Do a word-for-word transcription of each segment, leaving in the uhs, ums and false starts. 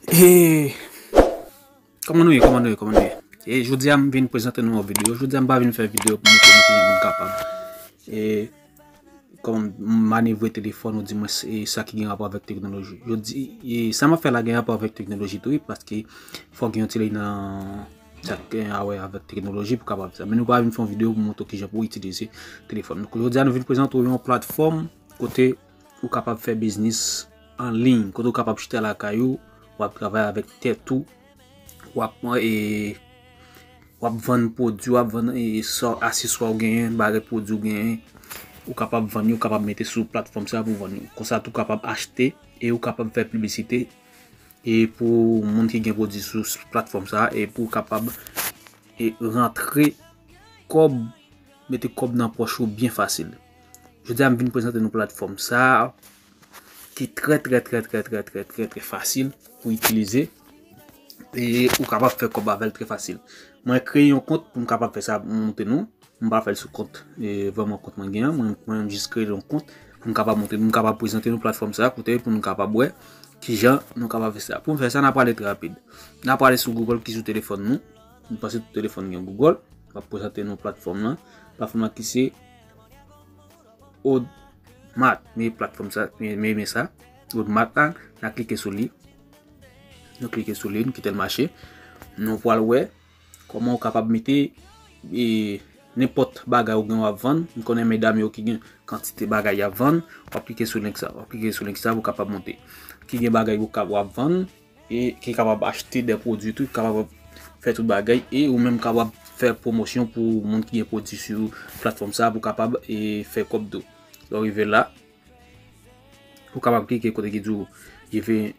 E kòman nou ye, kòman nou ye, kòman nou ye? E jodi a m vin prezante nou yon videyo. Jodi a m pa vin fè videyo pou montre nou kijan pou n kapab e kòman manevre telefòn ou dimwens e sa ki gen rapò avèk teknoloji. Jodi e sa m ap fè la gen rapò avèk teknoloji tou wi, paske fò gen yon ti lè nan sa ki gen a wè avèk teknoloji pou kapab fè sa. Men nou pa vin fè yon videyo pou montre w kijan pou w itilize telefòn. Donk jodi a nou vin prezante w yon platfòm kote ou kapab fè biznis an liy, kote ou kapab chita lakay ou, w ap travay avèk tèt ou, w ap e w ap vann pwodui, w ap vann e sa aseswa ou genyen, bagay pwodui ou genyen. Ou kapab vann yo, ou kapab mete sou platfòm sa pou vann yo. Konsa tou ou kapab achte e ou kapab fè piblisite e pou moun ki gen pwodui sou platfòm sa e pou w kapab e rantre kòb, mete kòb nan pòch ou byen fasil. Jodi a m vin prezante nou platfòm sa ki trè trè trè trè trè trè trè trè fasil pou itilize e ou kapab fè kòb avè l trè fasil. Mwen kreye yon kont pou m kapab fè sa, montre nou. M pa fè l sou kont e vrèman kont mwen gen an. Mwen mwen jis kreye yon kont pou m kapab montre nou, m kapab prezante nou platfòm sa kote pou nou kapab wè kijan nou kapab fè sa. Pou m fè sa, n a prale trè rapid. N a prale sou Google ki sou telefòn nou. Nou pase tout telefòn gen Google. M ap prezante nou platfòm lan. Platfòm lan ki se Odmat. Men platfòm sa, men men sa. Odmat la, n a klike sou li. Nou klike sou li, nou kite l mache. Nou pral wè kòman ou kapab mete e nenpòt bagay ou gen w ap vann. M konnen medam yo ki gen kantite bagay y ap vann, w ap klike sou link sa. W ap klike sou link sa pou w kapab monte. Ki gen bagay ou ka w ap vann e ki kapab achte de pwodui tou, ki kapab fè tout bagay e ou menm kapab fè pwomosyon pou moun ki gen pwodui sou platfòm sa pou kapab e fè kòb tou. Lè w rive la, ou kapab klike kote ki di w je vais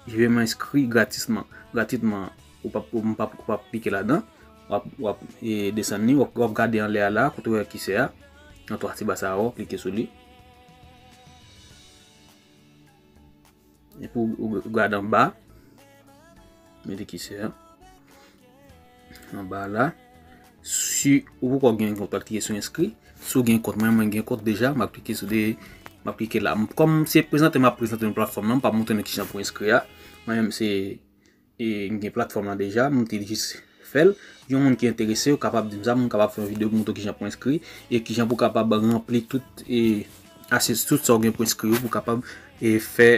je vais m'inscrire gratuitement. Gratuitman, ou p ap ou p ap ou p ap pike ladan. W ap w ap e desann li, w ap w ap gade anlè a la kote w wè kisè a nan twa ti ba sa a, w ap klike sou li. Epi w gade anba, mete kisè a anba la. Si ou poko gen kont, w al klike sou enskri. Si w gen kont, mwen mwen gen kont deja, m ap klike sou de m ap klike la. Kòm se prezante m ap prezante nou platfòm nan, m p ap montre nou kijan pou enskri a. Mwen menm se e m gen platfòm lan deja, m te jis fè l. Yon moun ki enterese, ou kapab di m sa, m kapab fè yon videyo pou montre w kijan pou enskri e kijan pou w kapab ranpli tout e ase tout sa w gen pou enskri yo, pou w kapab e fè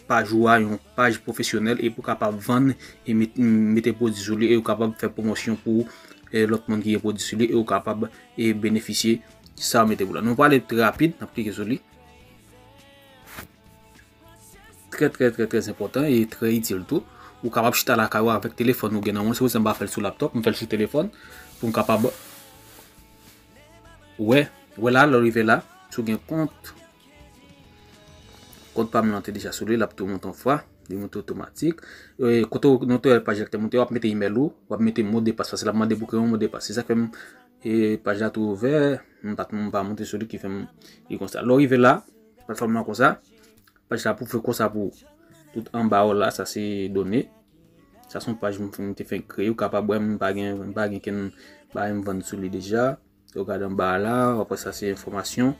paj ou a yon paj pwofesyonèl e pou w kapab vann e met- mete pwodui sou li e ou kapab fè pwomosyon pou e lòt moun ki gen pwodui sou li e ou kapab e benefisye sa w mete pou la. Nou prale trè rapid, n ap klike sou li. Trè trè trè trè enpòtan e trè itil tou. Ou kapab chita lakay ou avèk telefòn ou gen nan men w. Se pou sa m pa fè l sou laptòp, m fè l sou telefòn pou m kapab wè. Wè la, lè w rive la, si w gen kont, kont pa m lan te deja sou li, l ap tou monte yon fwa, li monte otomatik. E, kote w note paj la te monte, w ap mete imèl ou, w ap mete modpas, paske l ap mande pou kreye yon modpas. Se sa k fè m, e, paj la tou ouvè, m pa t- m pa monte sou li ki fè m li konsa. Lè w rive la, platfòm lan konsa, paj la pou fè konsa pou tout anba w la, sa se done. Sa se yon paj m te fenk kreye, ou kapab wè m pa gen m pa gen kenn bagay m vann sou li deja. Ou gade anba a la, w ap wè sa se enfòmasyon.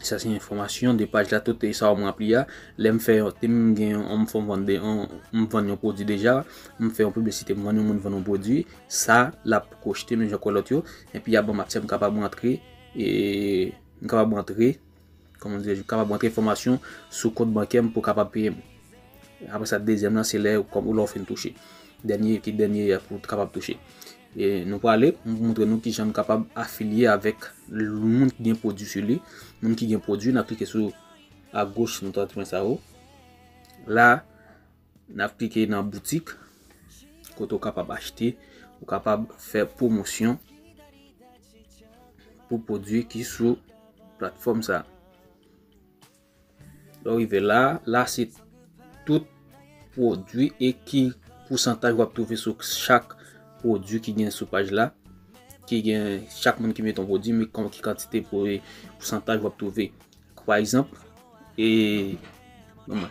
Sa se enfòmasyon de paj la, tout e sa w ranpli a. Lè m fè yon, te m gen yon, m fè m vann de, yon, m vann yon pwodui deja, m fè yon piblisite, m vann yon moun vann yon pwodui, sa l ap rejte menm jan k lòt yo. Epi y ap ban m aksè, m kapab rantre, e m kapab rantre, kòman di, m kapab rantre enfòmasyon sou kont bankè m pou kapab peye m. Apre sa, dezyèm lan, se lè kòm ou lè w fin touche. Dènye ki dènye a pou w kapab touche. E nou prale, m montre nou kijan nou kapab afilye avèk moun ki gen pwodui sou li. Moun ki gen pwodui, n ap klike sou agoch nan twa ti pwen sa yo. La, n ap klike nan boutik, kote w kapab achte, ou kapab fè pwomosyon pou pwodui ki sou platfòm sa. Lè w rive la, la se tout pwodui e ki pousantaj w ap twouve sou chak pwodui ki gen sou paj la, ki gen chak moun ki mete yon pwodui, men kòman ki kantite pou pousantaj w ap twouve. Pa egzanp, e, bon,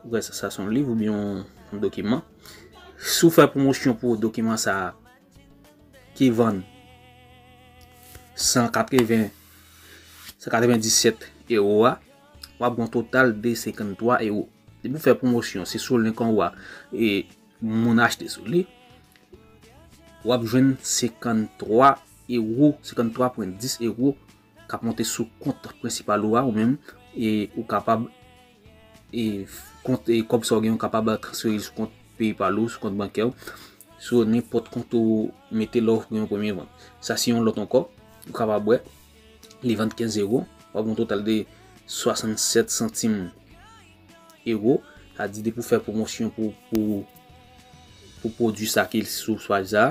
ou wè sa, sa se yon liv oubyen yon, yon dokiman. Si w fè pwomosyon pou dokiman sa a, ki vann san katreven, san katrevenndisèt ewo a, w w ap gen yon total de senkanntwa ewo. Depi w fè pwomosyon, se sou link an w a, e moun achte sou li, w ap jwenn senkanntwa ewo, senkanntwa pwen dis ewo k ap monte sou kont prensipal ou a, ou menm, e ou kapab, e kont, e kòb sa w gen, ou kapab transfere l sou kont PayPal ou, sou kont bankè w, sou nenpòt kont ou mete lè w gen yon premye vant. Sa se yon lòt ankò, ou kapab wè, li vann kenz ewo, w ap gen yon total de swasannsèt santim ewo, sa di depi w fè pwomosyon pou, pou, pou pwodui sa ki sou paj sa,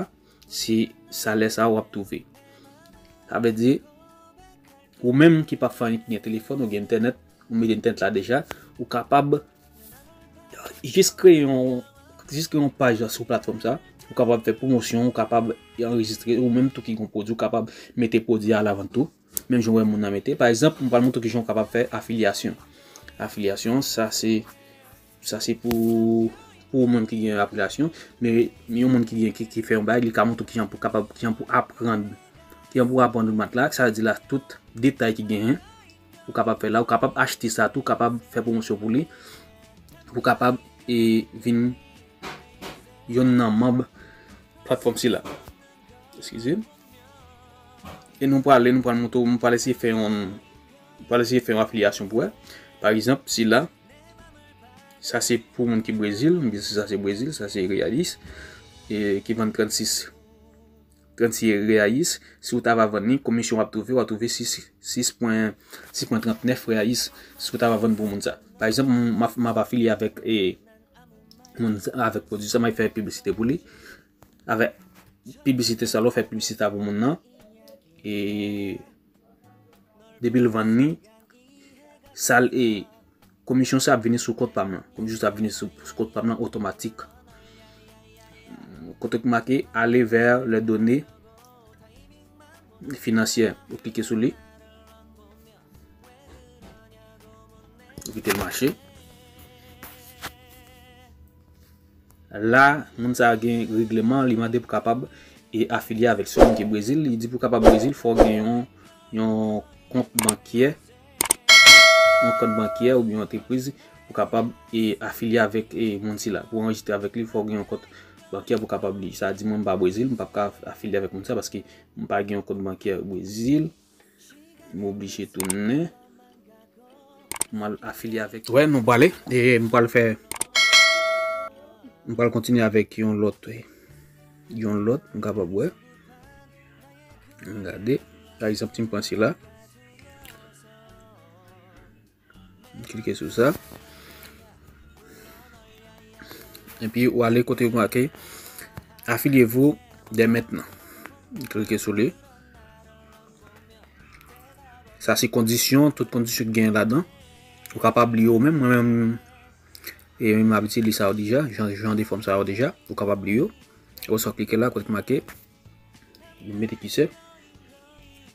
se salè sa w ap twouve. Sa vle di, ou menm ki pa fè anyen, ki gen telefòn, ou gen entènèt, ou mete entènèt la deja, ou kapab jis kreye yon, jis kreye yon paj sou platfòm sa, ou kapab fè pwomosyon, ou kapab anrejistre, ou menm tou ki gen pwodui, ou kapab mete pwodui a lavan tou. Menm jan w wè moun nan mete. Pa egzanp, m pral montre w kijan w kapab fè afilyasyon. Afilyasyon, sa se, sa se pou, pou moun ki gen afilyasyon. Men yon moun ki gen, ki, ki fè yon bagay, li ka montre w kijan pou kapab, kijan pou aprann, kijan pou aprann match la. Sa vle di la, tout detay ki genyen, ou kapab fè la, ou kapab achte sa tou, ou kapab fè pwomosyon pou li, ou kapab, e, vin yonn nan manm platfòm sila. Eskize. E nou prale, nou pral montre w, m pral eseye fè yon, m pral eseye fè yon afilyasyon pou wè. Pa egzanp, sila, sa se pou moun ki Brezil, m panse sa se Brezil, sa se Reais, e ki vann trannsis, trannsis Reais. Si w ta va vann li, komisyon w ap twouve, w ap twouve sis, sis pwen, sis pwen trannèf Reais, si w ta va vann pou moun sa. Pa egzanp, m, m ap, m ap afilye avèk, e, moun sa, avèk pwodui sa, m ap fè piblisite pou li. Avèk piblisite sa, lè w fè piblisite a pou moun nan, e depi l vann li, sa l, e komisyon sa ap vini sou kont pa m nan. Komisyon sa ap vini sou, sou kont pa m nan otomatik. Kote k make aller vers les données financières. Ou klike sou li. Ou kite l mache. La, moun sa a gen regleman, li mande pou kapab, e, afilye avèk. Si w moun ki Brezil, li di pou kapab Brezil, fò w gen yon, yon kont bankyè, yon kont bankyè oubyen yon antrepriz pou kapab, e, afilye avèk, e, moun sila. Pou anrejistre avèk li, fò w gen yon kont bankyè pou kapab li. Sa di mwen m pa Brezil, m p ap ka afilye avèk moun sa paske m pa gen yon kont bankyè Brezil. M oblije tounen. M al afilye avèk. Wè, nou prale. E m pral fè, m pral kontinye avèk yon lòt, yon lòt, m kapab wè. Gade. Pa egzanp, si m pran sila. M klike sou sa. Epi ou ale kote yo make affiliez-vous dès maintenant. M klike sou li. Sa se kondisyon, tout kondisyon ki gen ladan. Ou kapab li yo menm, mwen menm, e m abitye li sa yo deja, jan, jan de fòm sa yo deja, ou kapab li yo. Ou sa klike la, kote ki make, mete kisè.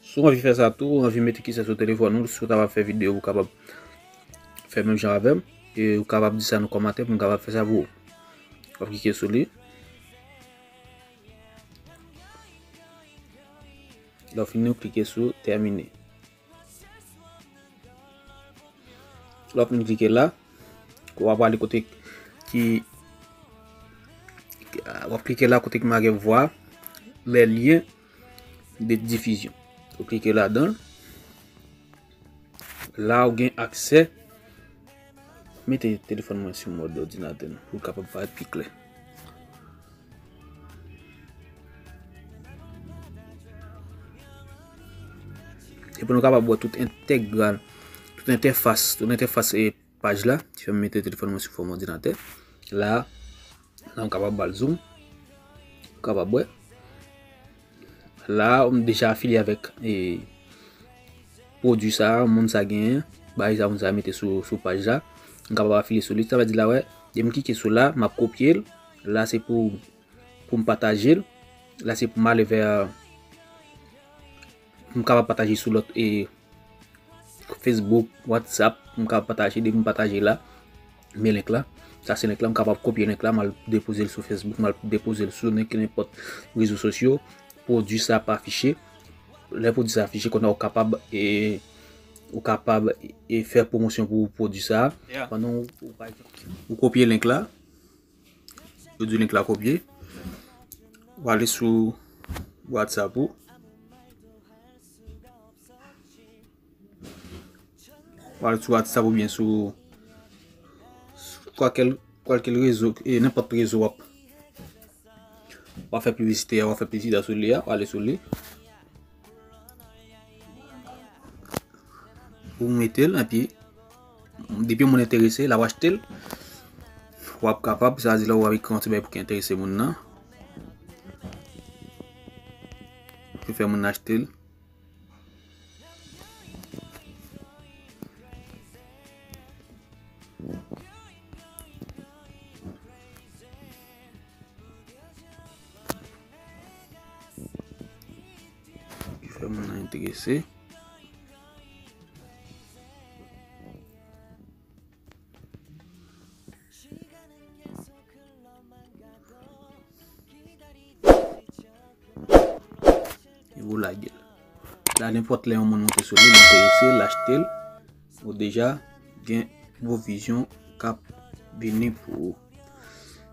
Si w anvi fè sa tou, ou anvi mete kisè sou telefòn ou, si w ta va fè videyo, ou kapab fè menm jan avè m. E ou kapab di sa nan kòmantè pou m kapab fè sa pou ou. W ap klike sou li. Lè w fini, w klike sou tèmine. Lè w fin klike la, w ap prale kote ki, w ap klike la kote ki make voir les liens de diffusion. Ou klike ladan l. La ou gen aksè. Mete telefòn mwen sou mòd òdinatè m pou l kapab parèt pi klè. Epi nou kapab wè tout entègral, tout entèfas, tout entèfas, e, paj la. Ti fè m mete telefòn mwen sou fòm òdinatè. La, la m kapab ba l zoom. Ou kapab wè. La, m deja afilye avèk, e, pwodui sa, moun sa genyen, bagay sa moun sa mete sou, sou paj la. M kapab afilye sou li. Sa vle di la, wè, depi m klike sou la, m ap kopye l. La, se pou, pou m pataje l. La, se pou m ale vè, pou m kapab pataje sou lòt, e, Facebook, WhatsApp, m kapab pataje, depi m pataje la, men link la. Sa se link la, m kapab kopye link la, m al depoze l sou Facebook, m al depoze l sou nenpòt rezo sosyo, pwodui sa ap afiche. Lè pwodui sa afiche, kounye a ou kapab, e, ou kapab e fè pwomosyon pou pwodui sa a. Pandan ou, ou, pa egzanp, ou kopye link la, ou di link la kopye, ou ale sou WhatsApp ou, ou ale sou WhatsApp oubyen sou, sou kwalkèl, kwalkèl rezo, e nenpòt rezo w ap, w ap fè piblisite a, w ap fè piblisite a sou li a, w ale sou li. Ou mete l, epi depi yon moun enterese, l ap achte l. W ap kapab, sa vle di la w ap ekri yon ti bagay pou ki enterese moun nan. Pou fè moun nan achte l. Ki fè moun nan enterese. E ou lage l. La, nenpòt lè yon moun monte sou li, li enterese, l achte l, ou deja gen pwovizyon k ap vini pou ou.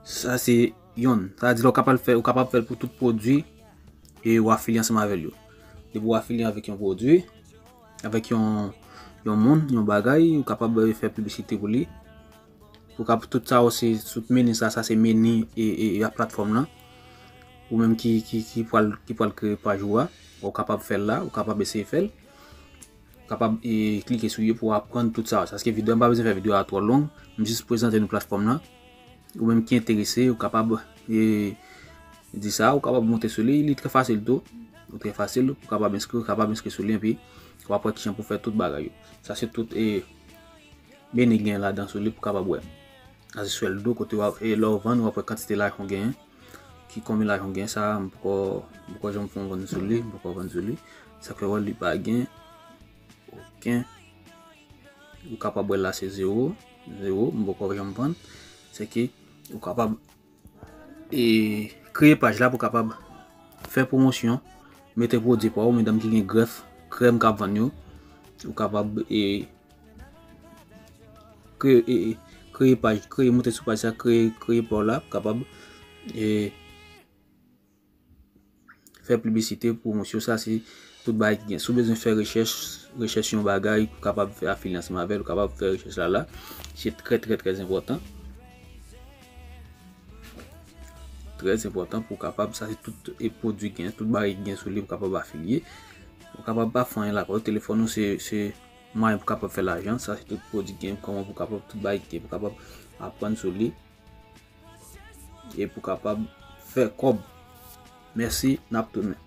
Sa se yonn. Sa vle di la, ou kapab fè, ou kapab fè l pou tout pwodui e ou afilye ansanm avè l yo. Depi ou afilye avèk yon pwodui, avèk yon, yon moun, yon bagay, ou kapab, eh, fè piblisite pou li. Ou kap, tout sa yo se sou meni sa, sa se meni e, e, e platfòm lan. Ou menm ki, ki, ki pral, ki pral kreye paj ou a, ou kapab fè l la, ou kapab eseye fè l. Ou kapab, e, klike sou yo pou w aprann tout sa yo. Paske videyo a, m pa bezwen fè videyo a twò long, m jis prezante nou platfòm lan. Ou menm ki enterese, ou kapab, e, di sa, ou kapab monte sou li, li trè fasil tou. Ou trè fasil, ou kapab enskri, ou kapab enskri sou li, epi w ap wè kijan pou fè tout bagay yo. Sa se tout, e, meni gen ladan sou li pou kapab wè. Sa se swèldo, kote w ap, e, lè w vann, w ap wè kantite lajan w genyen. Ki konbyen lajan w genyen, sa, m poko, m poko janm fè yon vann sou li, m poko vann sou li. Sa k fè w wè li pa gen okenn. Ou kapab wè la se zewo, zewo, m poko janm vann. Se ke ou kapab, e, kreye paj la pou kapab fè pwomosyon, mete pwodui pa w, medam ki gen grèf, krèm k ap vann yo, ou kapab, e, kreye, e, e, kreye paj, kreye, monte sou paj sa, kreye, kreye pa w la, pou kapab, e, fè piblisite, pwomosyon, sa se tout bagay ki gen. Si w bezwen fè rechèch, rechèch yon bagay, ou kapab fè afilye ansanm avè l, ou kapab fè rechèch la la. Se trè, trè, trè enpòtan. Trè enpòtan pou w kapab, sa se tout, e, pwodui gen, tout bagay ki gen sou li pou kapab afilye. Ou kapab pa fè anyen lakay ou, telefòn ou se, se mwayen pou kapab fè lajan, sa se tout pwodui gen, kòman pou kapab, tout bagay ki gen, pou kapab aprann sou li. E pou kapab fè kòb. Mèsi, n ap tounen.